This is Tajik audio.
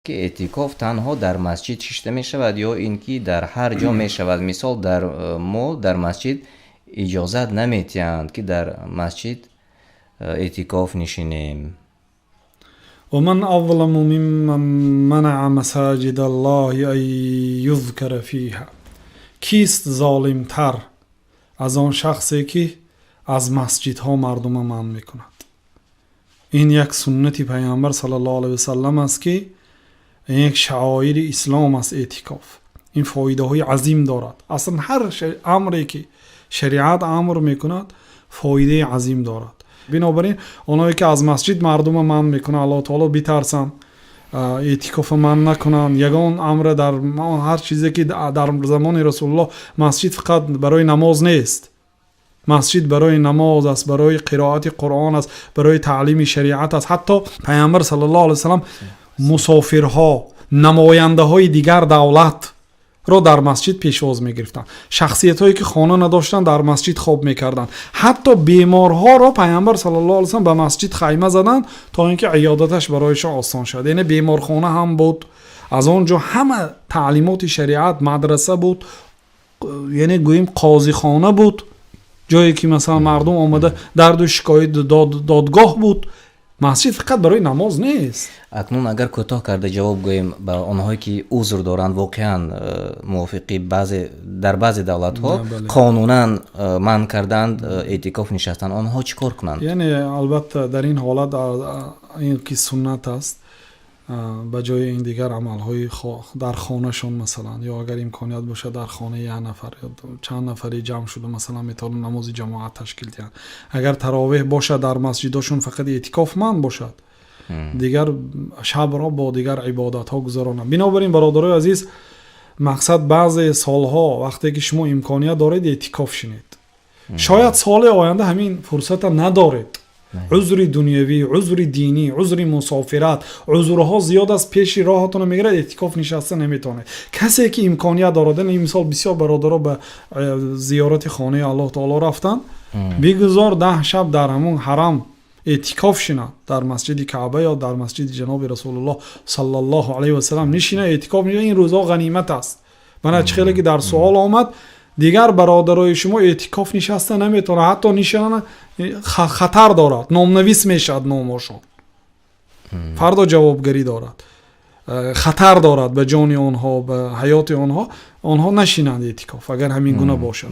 Ки эътикоф танҳо дар масҷид шишта мешавад ё ин ки дар ҳар ҷо мешавад? Мисол, дар мо дар масҷид иҷозат наметиҳанд, ки дар масҷид эътикоф нишинем. ومن أظلم ممن منع مساجد الله أن يذكر فيها. Кист золимтар аз он шахсе, ки аз масҷидҳо мардума манъ мекунад? Ин як суннати Пайғамбар саллаллоҳу алайҳи васаллам аст, ки як шаоири ислом аст эътикоф. Ин фоидаҳои азим дорад. Аслан ҳар амре, ки шариат амр мекунад, фоидаи азим дорад. Бинобар ин, оное ки аз масҷид мардума манъ мекунанд, Аллоҳ таоло битарсанд, эътикофа манъ накунанд. Ягон амре дар ҳар чизе, ки дар замони Расулуллоҳ масҷид фақат барои намоз нест. Масҷид барои намоз аст, барои қироати Қуръон аст, барои таълими шариат аст. Ҳатто Пайғамбар саллаллоҳу алайҳи васаллам мусофирҳо, намояндаҳои дигар давлатро дар масҷид пешвоз мегирифтанд. Шахсиятҳое, ки хона надоштанд, дар масҷид хоб мекарданд. Ҳатто беморҳоро Пайғамбар саллаллоҳу алайҳи васаллам ба масҷид хайма заданд, то ин ки иёдаташ барояшон осон шавад. Яъне беморхона ҳам буд аз он ҷо, ҳама таълимоти шариат, мадраса буд, яъне гӯем, қозихона буд, ҷое ки, масалан, мардум омада дарду шикоят, додгоҳ буд. Масҷид фақат барои намоз нест. Акнун агар кӯтоҳ карда ҷавоб гӯем ба онҳое, ки узр доранд, воқеан мувофиқи баъзе дар баъзе давлатҳо қонунан манъ карданд эътикоф нишастан, онҳо чӣ кор кунанд? Яъне, албатта, дар ин ҳолат ин ки суннат аст, ба ҷои ин дигар амалҳои дар хонашон, масалан, ё агар имконият бошад, дар хонаи як нафар ё чанд нафаре ҷамъ шуда, масалан, метавонанд намози ҷамоат ташкил диҳанд. Агар таровеҳ бошад дар масҷидошон, фақат эътикоф манъ бошад, дигар шабро бо дигар ибодатҳо гузаронанд. Бинобар ин, бародарои азиз, мақсад, баъзе солҳо вақте ки шумо имконият доред, эътикоф шинед. Шояд соли оянда ҳамин фурсата надоред. Узри дунявӣ, узри динӣ, узри мусофират, узрҳо зиёд аст, пеши роҳатонро мегирад, эътикоф нишаста наметавонед. Касе ки имконият дорад, ин мисол, бисёр бародаро ба зиёрати хонаи Аллоҳ таоло рафтанд, бигузор 10 шаб дар ҳамун ҳарам эътикоф шинад, дар масҷиди Каъба ё дар масҷиди ҷаноби Расулуллоҳ саллаллоҳу алайҳи васалам нишина, эътикоф. Ин рӯзҳо ғанимат аст. Мана чӣ хеле ки дар суол омад, дигар бародарои шумо эътикоф нишаста наметавонад, ҳатто нишана хатар дорад, номнавис мешавад номошон, фардо ҷавобгарӣ дорад, хатар дорад ба ҷони онҳо, ба ҳаёти онҳо. Онҳо нашинанд эътикоф, агар ҳамин гуна бошад.